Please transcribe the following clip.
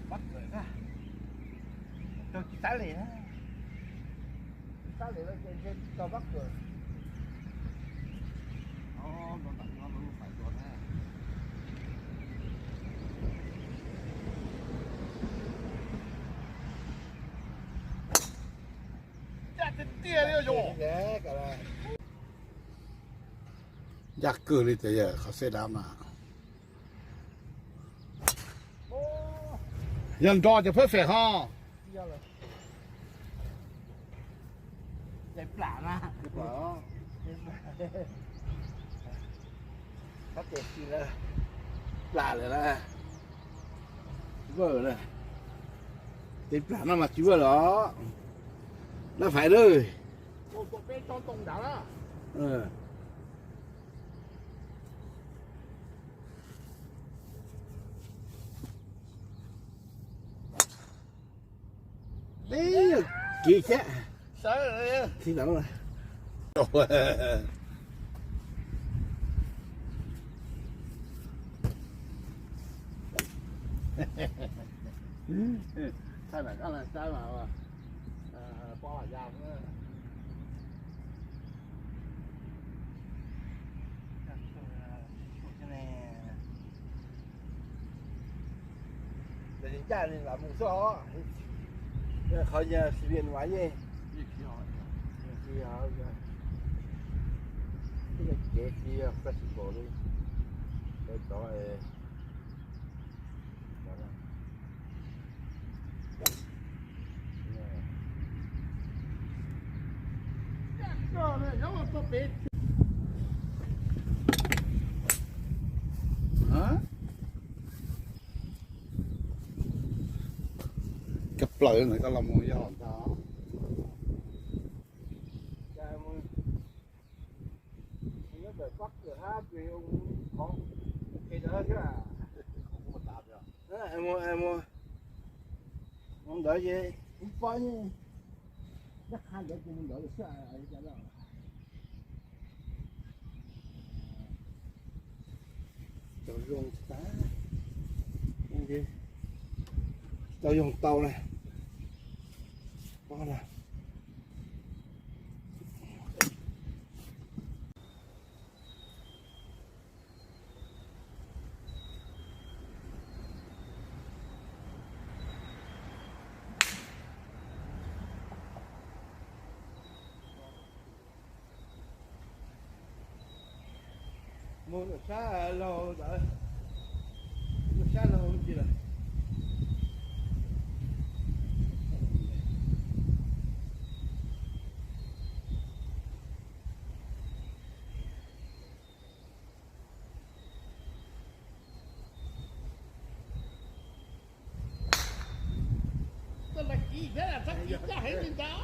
Pab kawm na, rau tsis tab li na, tsis tab li lawm ces ntshe tsis tau pab kawm. Ncaj tiag tiag li os. Ncaj kawg li tiag, yog qhov xeb dab mas. Yog nro ces phab fem ho. Plam lawm na. Tsis vawj na. Tes plam no mas tsis vawj los. Dab faiv na. Kiv thiab. Sawv. Tib no. Thaij ntawm koj saib mas, pob hawm yas. Ncaj li lam mus xwb os. Qhov nyuag xis lias mas yeej, yeej tsis, kev tsis yog flexible li. Cov Cov plaws no koj los mus yog ntag. Mus ntawd ces ib pob, dab qha ntawd ces mus ntawd xwb. Cov zoo tas, tau yoog tau na. Pob na. Mus sab laug ntawd, mus sab laug tsis lawm. Koj los kiv thiab, txhob kiv caj heev li ntag.